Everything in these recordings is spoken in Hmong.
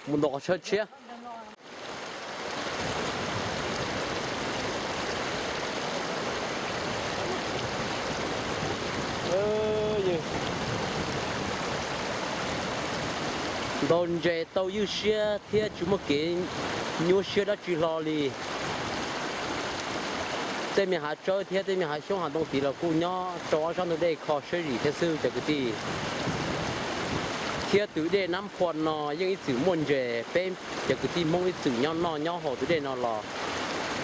Mus ntaus qhov chaw tshiab. Ntaus ntses tau ywj siab thiab tsis muaj kev nyuaj siab dab tsi hlo li. Tej me hav tsawb thiab tej me hav xyoob hav ntoo tid los kuj nyob rau ob sab ntug dej kho siab zim thiab xwb cov kwv tij. Thiab tus dej Nab Phua no yeej ib txwm muaj ntses, peb cov kwv tij Hmoob ib txwm nyob noj nyob haus tus dej no los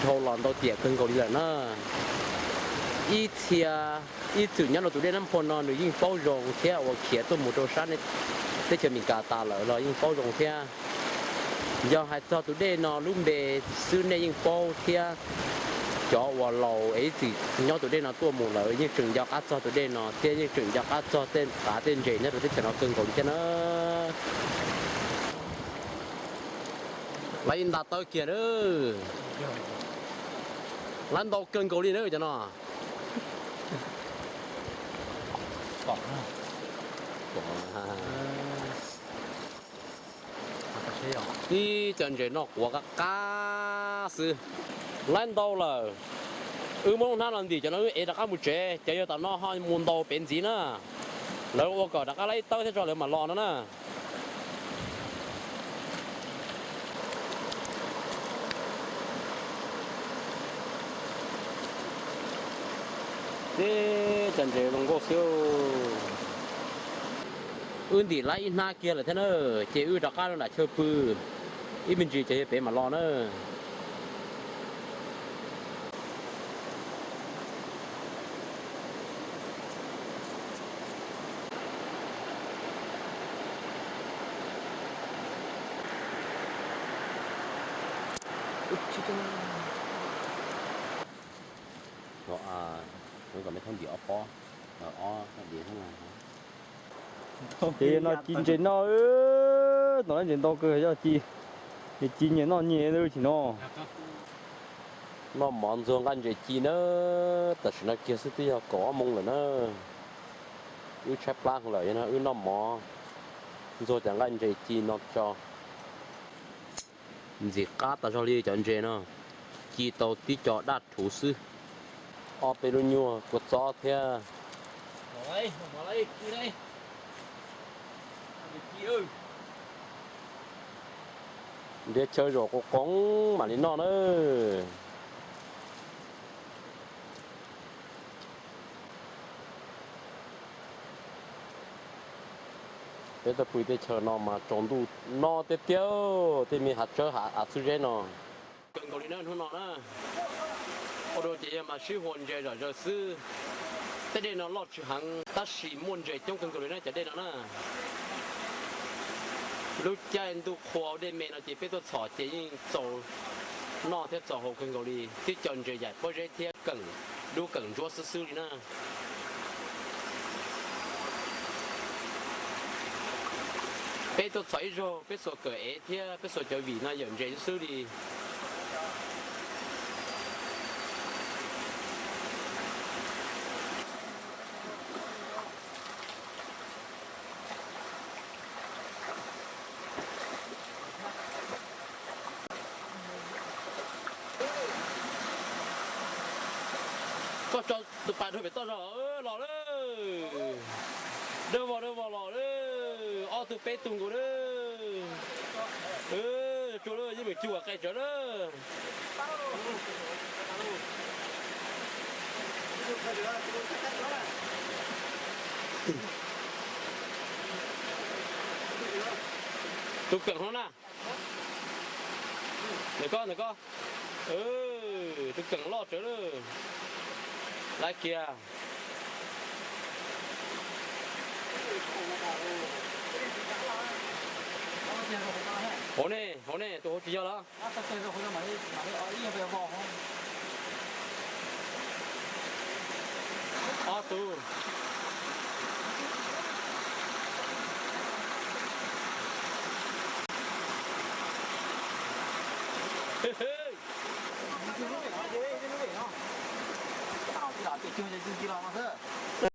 dhau los ntau tiam kawg nkaus li lawm na. Ib txhia ib txwm nyob rau tus dej Nab Phua no nws yeej paub zoo thiab uas khiav tuaj mus rau sab teb chaws Amelikas tas lawm los yeej paub zoo thiab. Yog hais txog tus dej no lub npe xwb nej yeej paub thiab. Cov uas laus es ib txwm nyob tus dej no tuaj mus lawm yeej tseem nco qab txog tus dej no thiab yeej tseem nco qab txog tej qav tej ntses nyob rau teb chaws no kawg nkaus li thiab na. Lawv ib nta tawb kiag na. Lawv ntau kawg nkaus li na cov no. Tib cov ntses noj quav qab qab xwb. Lawv ntau lawm. Wb muab lub hnab no ntim cov no wb ev rov qab mus tsev, cov yog tom no ho mus ntaus pem ntxiv na. Lawv ua kom rov qab lawv ib tawb thiab tso lawv mam los no na. Tib cov ntses zoo nkauj xwb. Wb ntim lawv ib hnab kiag lawm thiab na, ces wb rov qab rau nram chaw pw ib me ntsis ces yog pem mam los na. Kom me thoob ntim ob pob, ob diav. Ces no ci ntses noj, no ntses ntau kawg, yog ci, ci nyias noj nyias li tsis no. Noj mov ntxuag nqaij ntses ci na, tam sim no kiag xwb twb yog kaum ob moos lawm na. Wb tshaib plab lawm, yog no wb noj mov ntxuag cov nqaij ntses ci no tso. Ntxim qab tas zog li cov ntses no, ci tau tib co daj rhuv xwb. Ob peb lub nyuag kua txob thiab. Ntiab chaw zaum qoov qoov mam li noj na. Peb tuaj pw teb chaws no mas tsaus ntuj no tiag tiag, tej me hav tsawb hav txhwb zeb no. Kawg nkaus li na hnub no na, ua rau ces yog mas sib hua ntses zom zaws xwb. Tej dej no loj tsis heev tab sis muaj ntses coob kawg nkaus li na cov dej no na. Lub caij ntuj qhua dej me no ces peb tuaj txhom ces yeej txaus noj thiab txaus haus kawg nkaus li, twb cov ntses yaim pob zeb thiab keem dub keem ntsuab xwb xwb li na. Peb tuaj txhom ib zaug, peb xuas kawm ev thiab peb xuas cov vim no yawm ntses xwb li. Koj tso tus pas rau pem toj zog los lawm. Dawb vog dawb vog los lawm, ob tug peb tug nkaus lawm. Tsuas lawm, yeej meem cug kom qe tsawv lawm. Tus keem hlo na. Ntawm koj, ntawm koj. Tus keem loj tsawv lawm. Laiv kiag. Hauv ne, hauv ne, tus hauv tsis yog los? Ob tug. cuag ces ci ci los no xwb.